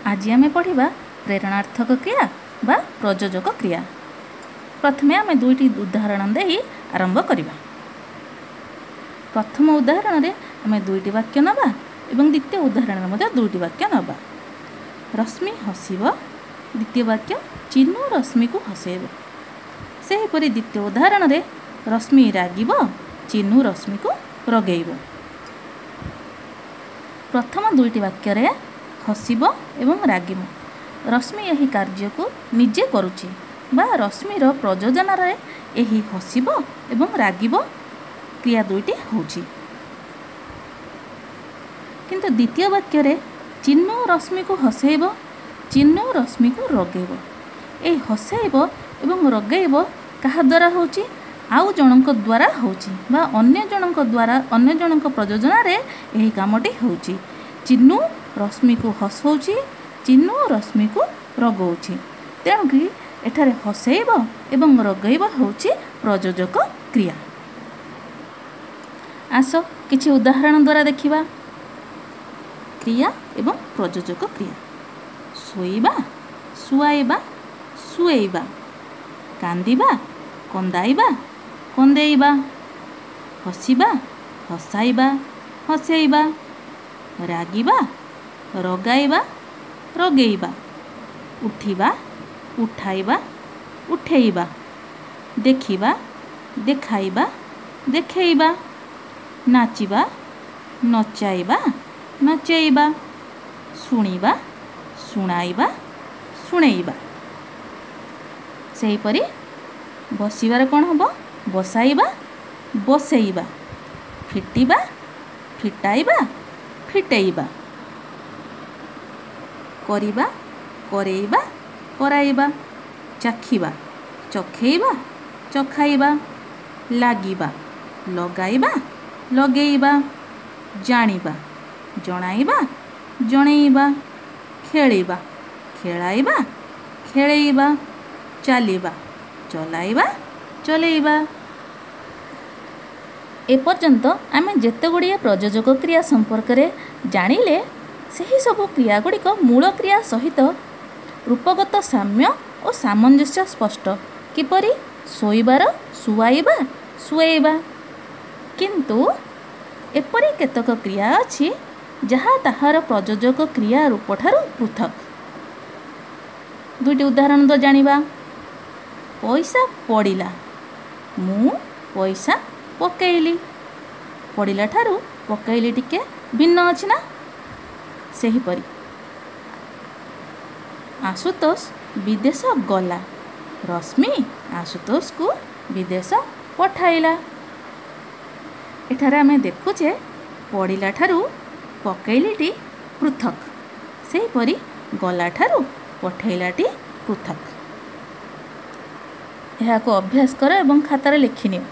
ଆଜି ଆମେ ପଢ଼ିବା ପ୍ରେରଣାର୍ଥକ କ୍ରିୟା ବା ପ୍ରଯୋଜକ କ୍ରିୟା। ପ୍ରଥମେ ଆମେ ଦୁଇଟି ଉଦାହରଣ ଦେଇ ଆରମ୍ଭ କରିବା। ପ୍ରଥମ ଉଦାହରଣରେ ଆମେ ଦୁଇଟି ବାକ୍ୟ ନେବା ଏବଂ ଦ୍ୱିତୀୟ ଉଦାହରଣରେ ମଧ୍ୟ ଦୁଇଟି ବାକ୍ୟ ନେବା। ରଶ୍ମି ହସିବ, ଦ୍ୱିତୀୟ ବାକ୍ୟ ଚିନୁ ରଶ୍ମିକୁ ହସେଇବ। ସେହିପରି ଦ୍ୱିତୀୟ ଉଦାହରଣରେ ରଶ୍ମି ରାଗିବ, ଚିନୁ ରଶ୍ମିକୁ ରଗେଇବ। ପ୍ରଥମ ଦୁଇଟି ବାକ୍ୟରେ ହସିବ ଏବଂ ରାଗିବ, ରଶ୍ମି ଏହି କାର୍ଯ୍ୟକୁ ନିଜେ କରୁଛି ବା ରଶ୍ମିର ପ୍ରଯୋଜନାରେ ଏହି ହସିବ ଏବଂ ରାଗିବ କ୍ରିୟା ଦୁଇଟି ହେଉଛି। କିନ୍ତୁ ଦ୍ୱିତୀୟ ବାକ୍ୟରେ ଚିନୁ ରଶ୍ମିକୁ ହସେଇବ, ଚିନୁ ରଶ୍ମିକୁ ରଗେଇବ। ଏହି ହସେଇବ ଏବଂ ରଗେଇବ କାହା ଦ୍ୱାରା ହେଉଛି? ଆଉ ଜଣଙ୍କ ଦ୍ୱାରା ହେଉଛି ବା ଅନ୍ୟ ଜଣଙ୍କ ଦ୍ୱାରା, ଅନ୍ୟ ଜଣଙ୍କ ପ୍ରଯୋଜନାରେ ଏହି କାମଟି ହେଉଛି। ଚିନୁ ରଶ୍ମିକୁ ହସଉଛି, ଚିନୁ ରଶ୍ମିକୁ ରଗଉଛି। ତେଣୁକି ଏଠାରେ ହସେଇବ ଏବଂ ରଗେଇବ ହେଉଛି ପ୍ରଯୋଜକ କ୍ରିୟା। ଆସ କିଛି ଉଦାହରଣ ଦ୍ୱାରା ଦେଖିବା କ୍ରିୟା ଏବଂ ପ୍ରଯୋଜକ କ୍ରିୟା। ଶୋଇବା, ଶୁଆଇବା, ଶୁଏଇବା। କାନ୍ଦିବା, କନ୍ଦାଇବା, କନ୍ଦେଇବା। ହସିବା, ହସାଇବା, ହସେଇବା। ରାଗିବା, ରଗାଇବା, ରଗେଇବା। ଉଠିବା, ଉଠାଇବା, ଉଠେଇବା। ଦେଖିବା, ଦେଖାଇବା, ଦେଖେଇବା। ନାଚିବା, ନଚାଇବା, ନଚେଇବା। ଶୁଣିବା, ଶୁଣାଇବା, ଶୁଣେଇବା। ସେହିପରି ବସିବାର କ'ଣ ହେବ? ବସାଇବା, ବସେଇବା। ଫିଟିବା, ଫିଟାଇବା, ଫିଟେଇବା। କରିବା, କରେଇବା, କରାଇବା। ଚାଖିବା, ଚଖେଇବା, ଚଖାଇବା। ଲାଗିବା, ଲଗାଇବା, ଲଗେଇବା। ଜାଣିବା, ଜଣାଇବା, ଜଣେଇବା। ଖେଳିବା, ଖେଳାଇବା, ଖେଳେଇବା। ଚାଲିବା, ଚଲାଇବା, ଚଲେଇବା। ଏପର୍ଯ୍ୟନ୍ତ ଆମେ ଯେତେ ଗୁଡ଼ିଏ ପ୍ରଯୋଜକ କ୍ରିୟା ସମ୍ପର୍କରେ ଜାଣିଲେ, ସେହି ସବୁ କ୍ରିୟା ଗୁଡ଼ିକ ମୂଳ କ୍ରିୟା ସହିତ ରୂପଗତ ସାମ୍ୟ ଓ ସାମଞ୍ଜସ୍ୟ ସ୍ପଷ୍ଟ। କିପରି? ଶୋଇବାର ଶୁଆଇବା, ଶୁଏଇବା। କିନ୍ତୁ ଏପରି କେତେକ କ୍ରିୟା ଅଛି ଯାହା ତାହାର ପ୍ରଯୋଜକ କ୍ରିୟା ରୂପଠାରୁ ପୃଥକ୍। ଦୁଇଟି ଉଦାହରଣ ତ ଜାଣିବା। ପଇସା ପଡ଼ିଲା, ମୁଁ ପଇସା ପକେଇଲି। ପଡ଼ିଲା ଠାରୁ ପକେଇଲି ଟିକେ ଭିନ୍ନ ଅଛି ନା? ସେହିପରି ଆଶୁତୋଷ ବିଦେଶ ଗଲା, ରଶ୍ମି ଆଶୁତୋଷକୁ ବିଦେଶ ପଠାଇଲା। ଏଠାରେ ଆମେ ଦେଖୁଛେ ପଡ଼ିଲା ଠାରୁ ପକେଇଲିଟି ପୃଥକ୍, ସେହିପରି ଗଲା ଠାରୁ ପଠେଇଲାଟି ପୃଥକ୍। ଏହାକୁ ଅଭ୍ୟାସ କର ଏବଂ ଖାତାରେ ଲେଖିନିଅ।